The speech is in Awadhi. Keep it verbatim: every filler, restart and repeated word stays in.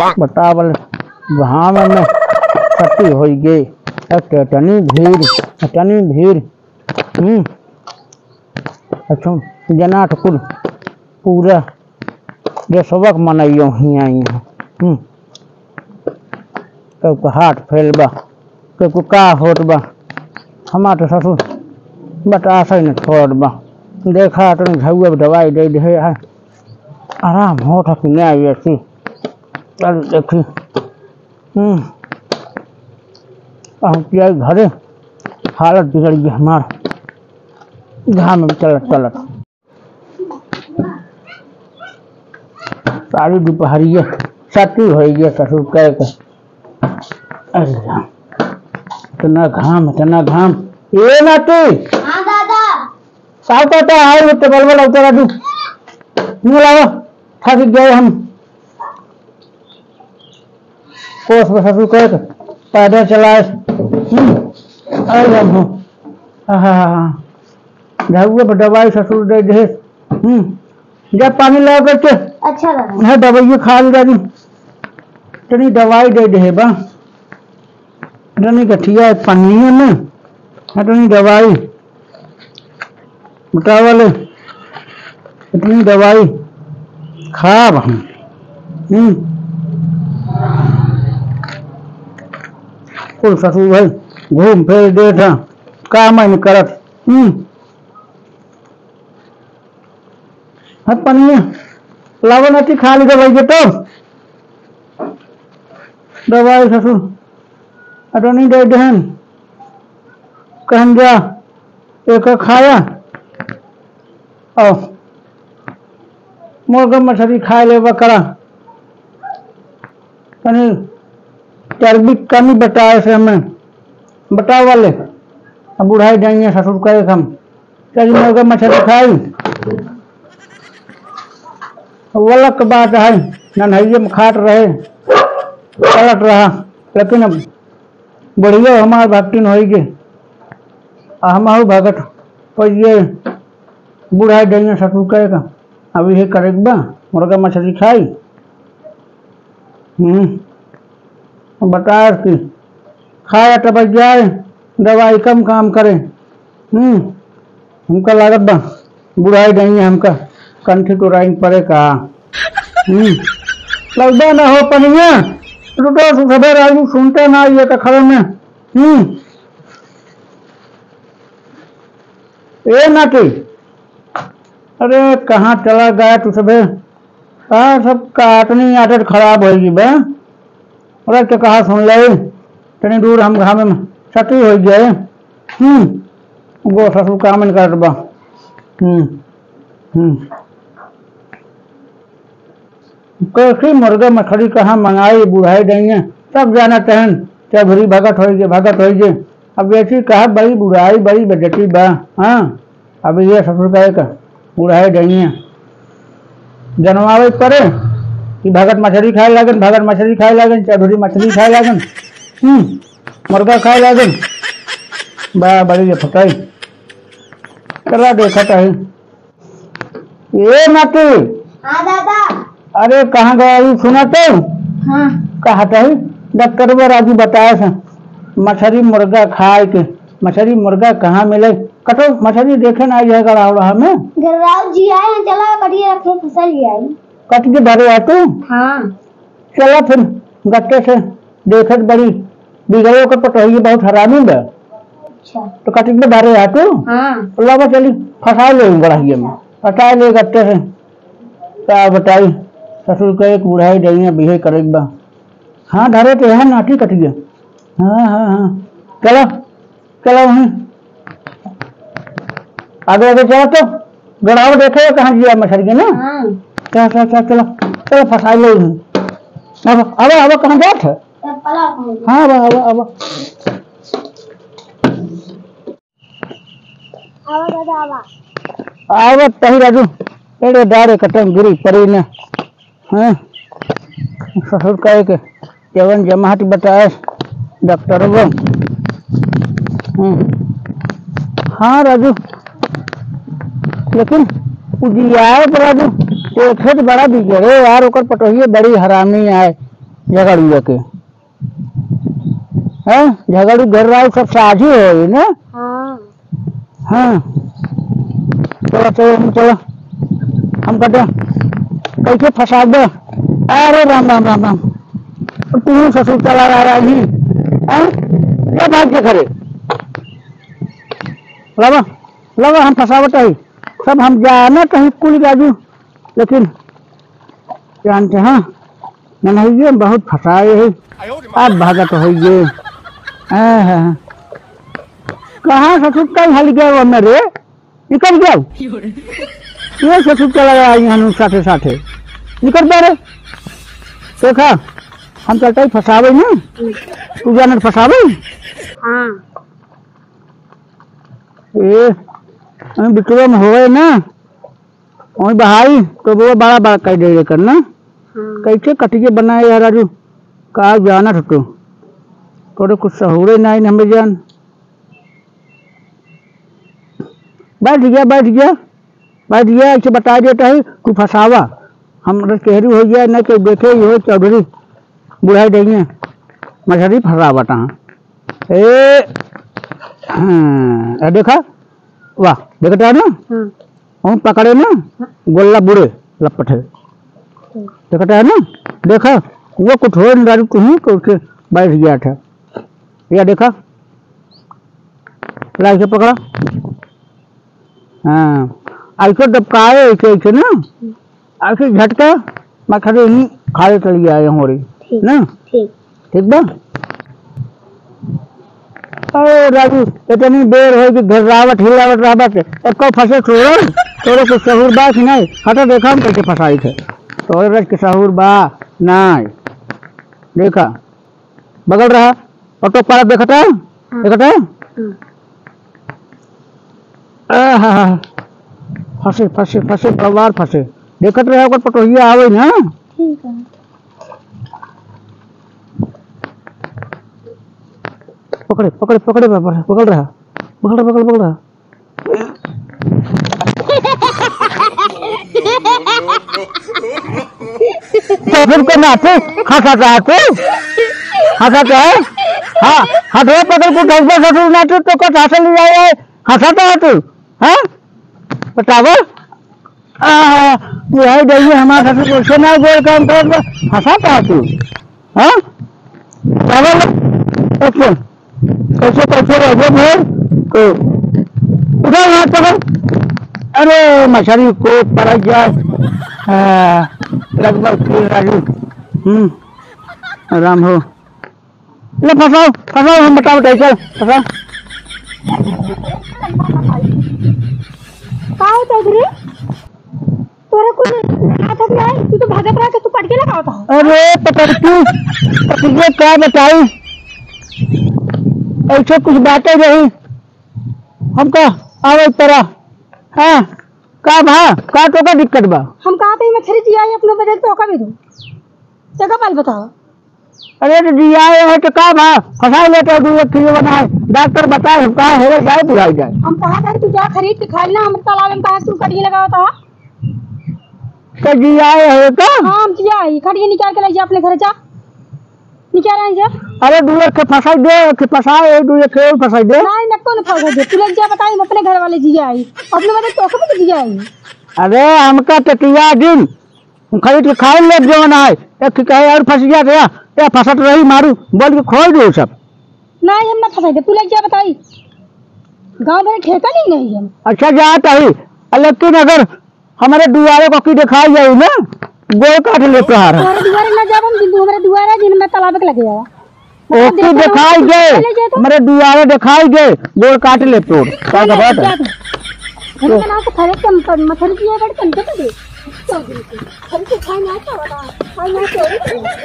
बतावल घाम में छती होई गे। अ, एतनी भीड़, एतनी भीड़। हम्म। अच्छा, जनात कुल पूरा देशवा के मनइयो ही आई हैं। हम्म। केहू के heart fail बा, केहू के का होत बा। हमार तो ससुर बतासे न छोड़त बा। देखा, तनी घउआ दवाई दे दे है, आराम होत है कि नहीं, ऐसी। चल देखी। हम्म। अब क्या घरे हालत बिगड़ गई हमार, घाम में चलत चलत। सारी दुपहरिया छती होई गया ससुर कह के। अरे राम, इतना घाम, इतना घाम। ए नाती, हाँ दादा। साहब कहता है, वो टेबल वाला उतारा दू। नहीं लावा, थक गए हम। कोस पर ससुर कह के पैदल चलाए। हम्म, अरे राम हो। आहा, घउआ पर दवाई ससुर दे दे। हम्म, जा पानी ला करके। अच्छा दादा। हाँ, दवाई खा ले दादी। तनी दवाई दे दे बा। तनी गठिया पनिया में। हाँ, तनी दवाई। बतावा ले। इतनी दवाई खाब हम। हम्म। कुल ससुर भाई घूम फिर देत हैं, काम नहीं करत। हम्म। हट पनिया, लावा नाती खा ली दवाई के तो। दवाई ससुर, अटनी दे देहन। कहन जा, एक खाया। और मुर्गा मछली खाए ले बकरा। तनी चर्बी कमी बताए से हमें बतावा ले। अब बुढ़ाई जाइए ससुर का एक हम। चल मुर्गा मछली खाई। वलक बात है, नन्हैये में खात रहे, चलत रहा, लेकिन अब बढ़िया हमार भक्तिन होई गे। आ हमहू भगत होई गे। बुढ़ाई जाइए ससुर कहे का, अब इहे करे के बा, मुर्गा मछली खाई। हम्म, बताए कि खाए तब जाए, दवाई कम काम करे। हम्म, हमका लागत बा, बुढ़ाई गई है, हमका कंठी टोराइन पड़े का। हम्म, लगबे ना हो पनिया, टूटो सुखबे राजू, सुनते ना ये तो खबर में। हम्म, ए नाती, अरे कहाँ चला गया तू सबे? आ, सब काटनी आदत खराब होई बा। अरे तो कहा सुन ले, तनी दूर हम घामे में सती होई गए। हम्म, गो ससुर काम न करत बा। हम्म, हम्म। कैसी मुर्गा मछली कहाँ मंगाई बुढ़ाई डैया, सब जानत हन, चौधरी भगत होई जे, भगत होई जे। अब जैसी कहा बड़ी बुढ़ाई, बड़ी बेइज्जती बा। हाँ, अब ये ससुर का एक बुढ़ाई डैया जनवावे पड़े कि भगत मछली खाए लागन, भगत मछली खाए लागन, चौधरी मछली खाए लागन, हम्म, मुर्गा खाए लागन। बा, बड़ी ये फटाई। चला देखत है। ए नाती। हाँ दादा। अरे कहाँ गया ई सुना तो? हाँ। कहा तही डॉक्टर बा राजू बताए से मछरी मुर्गा खाए के। मछरी मुर्गा कहाँ मिले? कटो मछरी देखे ना आई है गड़ा उड़ा में। घर राव जी आए हैं, चला कटिए रखे फसल ही आई। कट के धरे आ तू? हाँ। चला फिर गट्टे से देखत बड़ी बिगड़े ओकर पटोहिए बहुत हरामी बा। अच्छा। तो कटिक में धरे आ तू? हाँ। लावा चली, फंसा ले गड़हिए में। फंसा ले गट्टे से। का बताई, ससुर का एक बुढ़ाई डैया बिहे करे के बा। हाँ, धरे तो है नाती कटिए। हाँ, हाँ, हाँ। चला, चला वहीं। आगे, आगे चला तो। गड़ावा देखे कहाँ जिया मछरी के ना? हाँ। चला, चला, चला, चला। चला, फंसा ले वहीं। अब, अब, अब कहाँ जात है? चप्पला पहन। हाँ, अब, अब, अब। आवा दादा, आवा। आवा तही राजू, एड़े डारे कटम गिरी पड़ी न। हैं? ससुर का एक जवन जमात बताए डॉक्टर बा। हैं? हाँ राजू, लेकिन उजियाए पर राजू, देखे तो बड़ा बिगड़े यार, ओकर पटोहिए बड़ी हरामी आए। झगड़ुआ के। हैं? झगड़ू घर राव सब साझी होई ना? हाँ। हाँ। चलो, चलो, हम चलो। हम कहते हैं, कैसे फंसा दे? अरे राम, राम, राम, राम। तू ससुर चला रहा है जी। हैं? क्या भाग के खड़े? लावा, लावा, हम फंसावत है। सब हम जाना कहीं कुल जाजू, लेकिन जानते हैं, मनइये बहुत फंसाए है। अब भगत होइए। आहा। कहाँ ससुर कल हल गया वो मेरे? निकल गया। ये ससुर चला गया यहाँ साथे साथे। निकल जा रे। देखा, हम चलता ही फंसावे ना। तू जाने फंसावे। हाँ। ए, हम बिटुआ में होए ना, ओई बहाई, तो वो बड़ा बड़ा कह दे कर ना। हाँ। कैसे कटिए बनाए यार राजू, का जानत हो तू? तोरे कुछ सहूरे नहीं न हमें जान। बैठ गया, बैठ गया, बैठ गया, ऐसे बता देता है, तू फंसावा। हम केहरू हो गया, नहीं तो देखे ही हो चौधरी, बुढ़ाई देंगे, मछली फंसावत हाँ। ए, हाँ, ए देखा, वाह, देखता है ना? हाँ। हम पकड़े ना, हाँ। गोल्ला बुड़े लपट है। हाँ। देखता है ना? देखा, वो कुछ हो नहीं रहा, तू ही तो उसे बैठ गया था। या देखा, ला इसे पकड़ा। हाँ, ऐसे दबकाए, ऐसे, ऐसे ना, ऐसे झटका, मैं खाली यहीं खाले चली आए हो रही, ठीक, ना? ठीक। ठीक बा? ओ राजू, इतनी देर हो कि घर्रावत, हिलावत रहबत, एको फंसे छोड़ो, तोरे कुछ सहूर बा कि नहीं? हटा देखा हम कैसे फंसाई थे। तोरे रज के सहूर बा, नहीं। देखा, बगल रहा, ऑटो पारा देखता है? हाँ। देखता है? हाँ। आहा, फंसे, फंसे, फंसे, बड़वार फंसे। देखत रहे ओकर पटोहिया आवे ना। ठीक है। पकड़े, पकड़े, पकड़े, पकड़े, पकड़ रहा। पकड़, पकड़, पकड़ रहा। तो फिर को नाचे, हंसा तो है तू? हंसा तो है? हाँ, हथवा पकड़ के धइबे ससुर नाचे तो कत हंसल जाए, हंसा तो है तू? हाँ? बतावा। आ, बुढ़ाई जाइए, हमारे साथ कैसे ना गोल काम कर, हंसा तो है तू? हाँ? बतावा। अच्छा। कैसे, कैसे रह गए भाई? तो उधर हाथ पकड़। अरे, मछली को पड़ गया। हाँ, लगभग तीन राजू। हम्म, आराम हो। ले फंसाओ, फंसाओ, हम बताओ, चल, फंसाओ। का हो चौधरी? तोरा कुछ हाथ में आई, तू तो भागत रहा, तो तू पटके लगावत हो। अरे पटरकी, पटरकी क्या बताई, ऐसे कुछ बातें रही, हमका आवे पड़ा। हाँ, का भा, का तो का दिक्कत बा? हम कहा था, मछली जिया है, अपने बदल तो का भी दो। जगह पाल बताओ। अरे तो जियाए है तो का भा? फंसाई लेते हो, दू एक किलो बनाए। डॉक्टर बताए, हम कहा हेरे जाए, बुढ़ाई जाए। हम कहा था, तू जा खरीद के खा लेना, हम तालाब में कहा, तू कटिए लगाओ तो। तो जियाए है तो? हाँ, हम जिया है। खटिए निकाल के ले जा अपने घर, जा। निकाल रहे जा। अरे दू एक के फंसाई दे, एक के फंसाए, दू एक के और फंसाई दे। नहीं, नको न फंसा दे। तू ले जा, बताई, हम अपने घर वाले जिया है। अपने वाले तो सब जिया है। अरे हमका टटिया दिन हम खरीद के खाए ले जवन आए, एक ठे कहे और फंस गया था, या फंसत रही मारू, बोल के खोल दो सब। नहीं, हम ना फंसाई थे, तू लग जा बताई। गाँव भर ठेका नहीं नहीं हम। अच्छा जात ही, लेकिन अगर हमारे दुआरे को की दिखाई जाई ना, गोड़ काट ले तोहार। हमारे दुआरे ना जाब हम, जिन तू हमारे दुआरे, जिन में तालाब के लगे जावा। ओके, दिखाई दे, हमरे दुआरे दिखाई दे, गोड़ काट ले तोर। का घबरात है? अरे, ना तो खरे कम कर, मथन की है, बड़ कम कर दे। चौधरी को। खरे के खाए ना, क्या बता? खाए ना, चोरी कर।